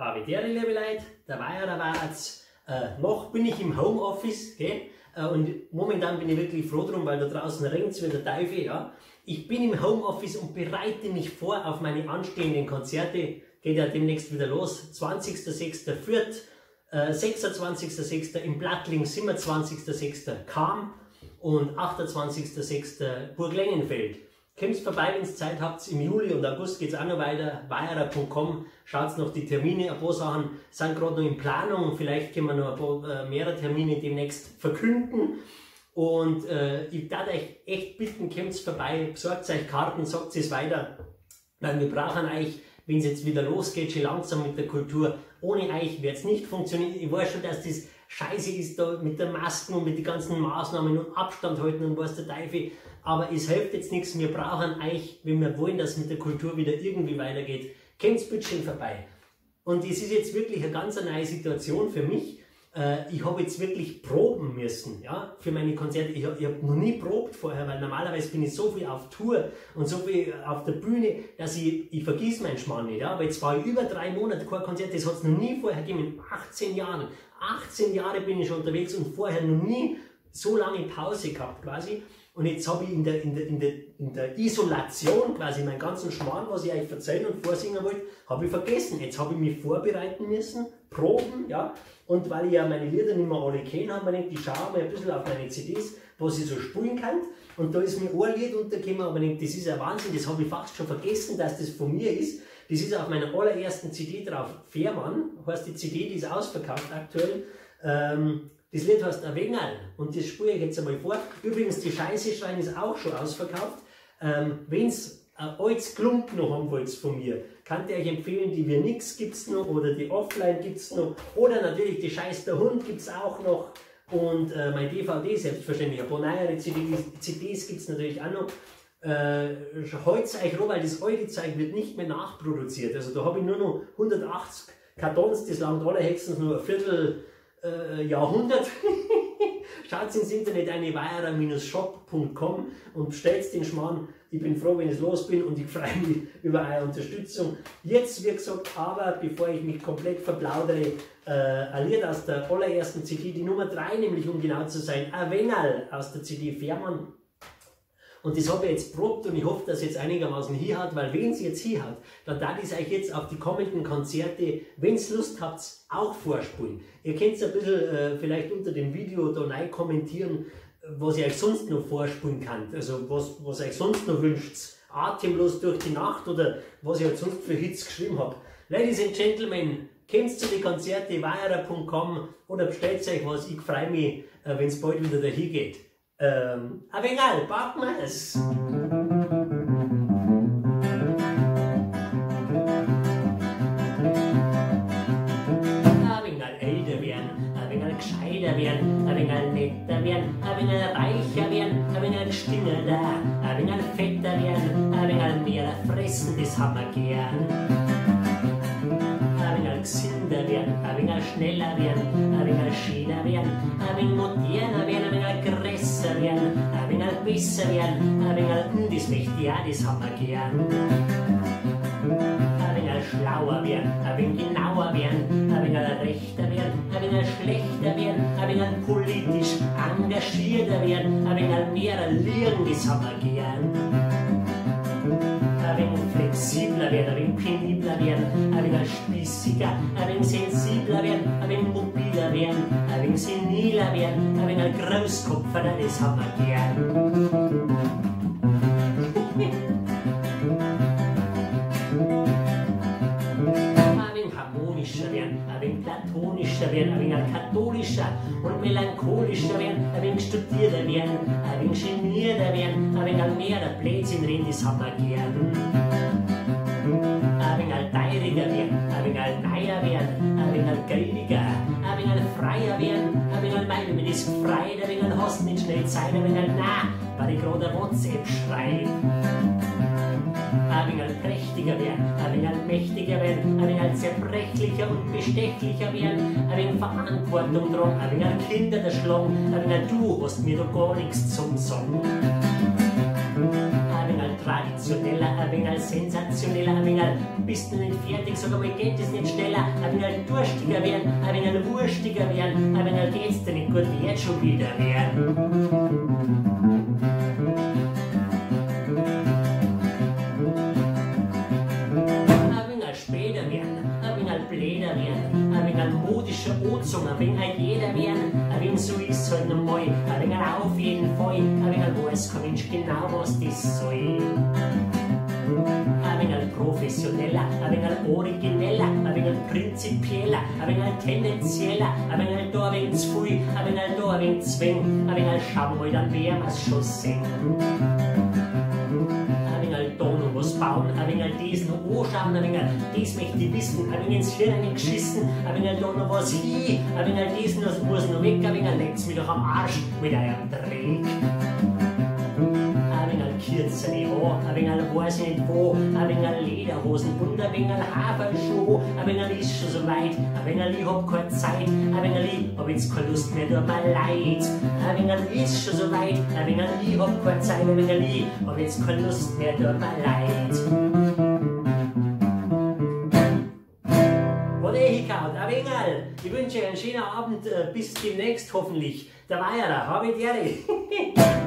Habedere, liebe Leute, der Weiherer war's. Noch bin ich im Homeoffice, gell? Und momentan bin ich wirklich froh drum, weil da draußen regnt's wie der Teufel. Ja? Ich bin im Homeoffice und bereite mich vor auf meine anstehenden Konzerte. Geht ja demnächst wieder los. 20.06. Fürth, 26.06. in Plattling, 27.06. Cham und 28.06. Burglengenfeld. Kommt vorbei, wenn ihr Zeit habt. Im Juli und August geht's auch noch weiter. Weiherer.com, schaut noch die Termine. Ein paar Sachen sind gerade noch in Planung. Vielleicht können wir noch ein paar mehrere Termine demnächst verkünden. Und ich darf euch echt bitten, kommt vorbei, besorgt euch Karten, sagt es weiter. Weil wir brauchen euch, wenn es jetzt wieder losgeht, schon langsam mit der Kultur. Ohne euch wird's nicht funktionieren. Ich weiß schon, dass das scheiße ist da mit der Masken und mit den ganzen Maßnahmen und Abstand halten und was der Teufel. Aber es hilft jetzt nichts. Wir brauchen euch, wenn wir wollen, dass es mit der Kultur wieder irgendwie weitergeht. Kommt's bitte schön vorbei. Und es ist jetzt wirklich eine ganz neue Situation für mich. Ich habe jetzt wirklich proben müssen, ja, für meine Konzerte. Ich hab noch nie probt vorher, weil normalerweise bin ich so viel auf Tour und so viel auf der Bühne, dass ich vergiss meinen Schmarrn nicht. Ja. Aber jetzt war ich über 3 Monate kein Konzert, das hat's noch nie vorher gegeben, in 18 Jahren. 18 Jahre bin ich schon unterwegs und vorher noch nie so lange Pause gehabt quasi. Und jetzt habe ich in der Isolation quasi meinen ganzen Schmarrn, was ich euch erzählen und vorsingen wollte, habe ich vergessen. Jetzt habe ich mich vorbereiten müssen, proben, ja. Und weil ich ja meine Lieder nicht mehr alle kenne, habe ich mir gedacht, ich schaue mal ein bisschen auf meine CDs, was ich so spielen kann. Und da ist mir ein Lied untergekommen, aber ich denke, das ist ja Wahnsinn, das habe ich fast schon vergessen, dass das von mir ist. Das ist auf meiner allerersten CD drauf. Fährmann heißt die CD, die ist ausverkauft aktuell. Das Lied heißt A Wengerl und das spiele ich jetzt einmal vor. Übrigens, die Scheiße schreien ist auch schon ausverkauft. Wenn's ein altes Klump noch haben wollt von mir, kann ich euch empfehlen, die Wir Nix gibt's noch oder die Offline gibt's noch oder natürlich die Scheiß der Hund gibt's auch noch und mein DVD selbstverständlich. Ein paar neuere CDs gibt's natürlich auch noch. Holt's euch rum, weil das alte Zeug wird nicht mehr nachproduziert. Also da habe ich nur noch 180 Kartons, das langt allerhöchstens nur ein Viertel Jahrhundert. Schaut ins Internet eine weiherer-shop.com und bestellt den Schmarrn. Ich bin froh, wenn ich los bin und ich freue mich über eure Unterstützung. Jetzt, wie gesagt, aber bevor ich mich komplett verplaudere, ein Lied aus der allerersten CD, die Nummer 3 nämlich, um genau zu sein, A Wengerl aus der CD Fährmann. Und das habe ich jetzt probt und ich hoffe, dass es jetzt einigermaßen hier hat, weil wenn es jetzt hier hat, dann darf ich es euch jetzt auf die kommenden Konzerte, wenn ihr Lust habt, auch vorspulen. Ihr könnt ein bisschen vielleicht unter dem Video da rein kommentieren, was ihr euch sonst noch vorspulen könnt. Also was ihr euch sonst noch wünscht. Atemlos durch die Nacht oder was ich halt sonst für Hits geschrieben hab. Ladies and Gentlemen, kommt zu den Konzerte weiherer.com oder bestellt euch was. Ich freue mich, wenn es bald wieder dahin geht. Aber egal, packen wir es. Ein wenig älter werden, ein wenig gescheiter werden, ein wenig netter werden, ein wenig reicher werden, ein wenig gestingerter, ein wenig fetter werden, ein wenig mehr fressen, das haben wir gern. Ein wenig gesünder werden, ein wenig schneller werden, ein wenig schöner werden, ein wenig moderner werden, ein wenig größer werden, ein wenig besser werden, ein wenig, das möchte ich auch, das haben wir gern. Ein wenig schlauer werden, ein wenig genauer werden, ein wenig rechter werden, ein wenig schlechter werden, ein wenig politisch engagierter werden, ein wenig mehr liegen, das haben wir gern. Ein wenig flexibler werden, ein wenig penibler werden, ein wenig spießiger, ein wenig sensibler werden, ein wenig mobiler werden, ein wenig seniler werden, ein wenig Großkopfer, das haben wir gern. Ein wenig harmonischer werden, ein wenig platonischer werden, ein wenig katholischer und melancholischer werden, ein wenig studierter werden, ein wenig genierter werden, ein wenig mehr Blödsinn reden, das haben wir gern. Ein wenig teuriger werden, ein wenig neuer werden, ein wenig geldiger, ein wenig freier werden, ein wenig mein, wenn es frei, ein wenig hast nicht schnell Zeit, ein wenig na, weil ich gerade eine WhatsApp schreib. Ein wenig prächtiger werden, ein wenig mächtiger werden, ein wenig zerbrechlicher und bestechlicher werden, ein wenig Verantwortung tragen, ein wenig Kinder der Schlagen, ein wenig du hast mir doch gar nichts zum Sagen. Ein wenig wenig traditioneller, ein wenig sensationeller, ein wenig bist du nicht fertig, sag einmal, geht es nicht schneller, ein wenig durstiger werden, ein wenig wurstiger werden, ein wenig geht's dir nicht gut, wird schon wieder werden. Ein wenig später werden, ein wenig bläder werden, ein wenig modischer Ozung, ein wenig ein jeder werden, ein wenig so ist halt nochmal, ein wenig auf jeden Fall, ein wenig weiß kein Mensch genau, was das soll. Ein wenig professioneller, ein wenig origineller, ein wenig prinzipieller, ein wenig tendenzieller, ein wenig da ein wenig zu viel, ein wenig da ein wenig zu wenig, ein wenig schauen wir mal, dann werden wir's schon sehen. Ein wenig da noch was bauen, ein wenig das noch anschauen, ein wenig das möchte ich wissen, ein wenig ins Hirn reingeschissen, ein wenig da noch was hin, ein wenig das noch, muss noch weg, ein wenig leckt's mich doch am Arsch mit eurem Dreck. Ein wenig kürzere Haar, ein wenig weiß ich nicht wo, ein wenig Lederhosen und ein wenig Haferschuh, ein wenig ist schon so weit, ein wenig ich hab keine Zeit, ein wenig ich hab jetzt keine Lust mehr, tut mir leid. Ein wenig ist schon so weit, ein wenig ich hab keine Zeit, ein wenig ich hab jetzt keine Lust mehr, tut mir leid. Hat eh hingehauen, ein wenig. Ich wünsche euch einen schönen Abend, bis demnächst hoffentlich. Der Weyerer, habe die Ehre.